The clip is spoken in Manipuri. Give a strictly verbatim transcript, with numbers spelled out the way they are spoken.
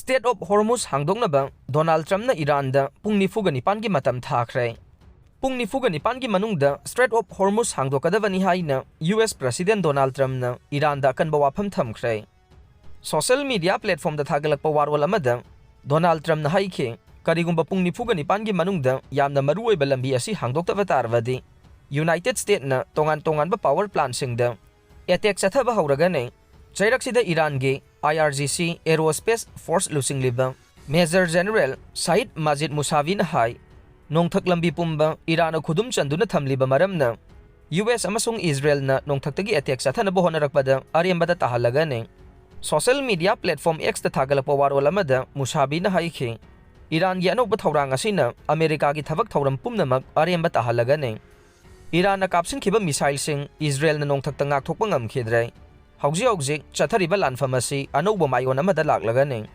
Strait of Hormuz ꯍꯥꯡꯗꯣꯛꯅꯕ ꯗꯣꯅꯥꯜꯗ ꯇ꯭ꯔꯝꯞꯅ ꯏꯔꯥꯟꯗ ꯄꯨꯡ ꯅꯤꯐꯨꯒ ꯅꯤꯄꯥꯟꯒꯤ ꯃꯇꯝ ꯊꯥꯈ꯭ꯔꯦ꯫ ꯄꯨꯡ ꯅꯤꯐꯨꯒ ꯅꯤꯄꯥꯟꯒꯤ ꯃꯅꯨꯡꯗ Strait of Hormuz ꯍꯥꯡꯗꯣꯛꯀꯗꯕꯅꯤ ꯍꯥꯏꯅ ꯌꯨ ꯑꯦꯁ ꯄ꯭ꯔꯦꯁꯤꯗꯦꯟꯠ ꯗꯣꯅꯥꯜꯗ ꯇ꯭ꯔꯝꯞꯅ ꯏꯔꯥꯟꯗ ꯑꯀꯟꯕ ꯋꯥꯐꯝ ꯊꯝꯈ꯭ꯔꯦ꯫ ꯁꯣꯁꯦꯜ ꯃꯤꯗꯤꯌꯥ ꯄ꯭ꯂꯦꯠꯐꯣꯔꯝꯗ ꯊꯥꯒꯠꯂꯛꯄ ꯋꯥꯔꯣꯜ ꯑꯃꯗ ꯗꯣꯅꯥꯜꯗ ꯇ꯭ꯔꯝꯞꯅ ꯍꯥꯏꯈꯤ, ꯀꯔꯤꯒꯨꯝꯕ ꯄꯨꯡ ꯅꯤꯐꯨꯒ ꯅꯤꯄꯥꯟꯒꯤ ꯃꯅꯨꯡꯗ ꯌꯥꯝꯅ ꯃꯔꯨꯑꯣꯏꯕ ꯂꯝꯕꯤ ꯑꯁꯤ ꯍꯥꯡꯗꯣꯛꯇꯕ ꯇꯥꯔꯕꯗꯤ, ꯌꯨꯅꯥꯏꯇꯦꯗ ꯁ꯭ꯇꯦꯠꯅ ꯇꯣꯉꯥꯟ ꯇꯣꯉꯥꯟꯕ ꯄꯥꯋꯔ ꯄ꯭ꯂꯥꯟꯠꯁꯤꯡꯗ ꯑꯦꯇꯦꯛ ꯆꯠꯊꯕ ꯍꯧꯔꯒꯅꯤ꯫ ꯆꯩꯔꯛꯁꯤꯗ ꯏꯔꯥꯟꯒꯤ I R G C Aerospace Force ꯂꯨꯆꯤꯡꯂꯤꯕ ꯃꯦꯖꯔ ꯖꯦꯅꯔꯦꯜ ꯁꯥꯏꯗ ꯃꯥꯖꯤꯗ ꯃꯨꯁꯥꯚꯤꯅ ꯍꯥꯏ, ꯅꯣꯡꯊꯛ ꯂꯝꯕꯤ ꯄꯨꯝꯕ ꯏꯔꯥꯟꯅ ꯈꯨꯗꯨꯝ ꯆꯟꯗꯨꯅ ꯊꯝꯂꯤꯕ ꯃꯔꯝꯅ ꯌꯨ ꯑꯦꯁ ꯑꯃꯁꯨꯡ ꯏꯖꯔꯦꯜꯅ ꯅꯣꯡꯊꯛꯇꯒꯤ ꯑꯦꯇꯦꯛ ꯆꯠꯊꯅꯕ ꯍꯣꯠꯅꯔꯛꯄꯗ ꯑꯔꯦꯝꯕꯗ ꯇꯥꯍꯜꯂꯒꯅꯤ꯫ ꯁꯣꯁꯦꯜ ꯃꯤꯗꯤꯌꯥ ꯄ꯭ꯂꯦꯠꯐꯣꯔꯝ X ꯇ ꯊꯥꯒꯠꯂꯛꯄ ꯋꯥꯔꯣꯜ ꯑꯃꯗ ꯃꯨꯁꯥꯚꯤꯅ ꯍꯥꯏꯈꯤ, ꯏꯔꯥꯟꯒꯤ ꯑꯅꯧꯕ ꯊꯧꯔꯥꯡ ꯑꯁꯤꯅ ꯑꯃꯦꯔꯤꯀꯥꯒꯤ ꯊꯕꯛ ꯊꯧꯔꯝ ꯄꯨꯝꯅꯃꯛ ꯑꯔꯦꯝꯕ ꯇꯥꯍꯜꯂꯒꯅꯤ꯫ ꯏꯔꯥꯟꯅ ꯀꯥꯞꯁꯤꯟꯈꯤꯕ ꯃꯤꯁꯥꯏꯜꯁꯤꯡ ꯏꯖꯔꯦꯜꯅ ꯅꯣꯡꯊꯛꯇ ꯉꯥꯛꯊꯣꯛꯄ ꯉꯝꯈꯤꯗ꯭ꯔꯦ꯫ ꯍꯧꯖꯤꯛ ꯍꯧꯖꯤꯛ ꯆꯠꯊꯔꯤꯕ ꯂꯥꯟꯐꯝ ꯑꯁꯤ ꯑꯅꯧꯕ ꯃꯥꯏꯑꯣꯟ ꯑꯃꯗ ꯂꯥꯛꯂꯒꯅꯤ꯫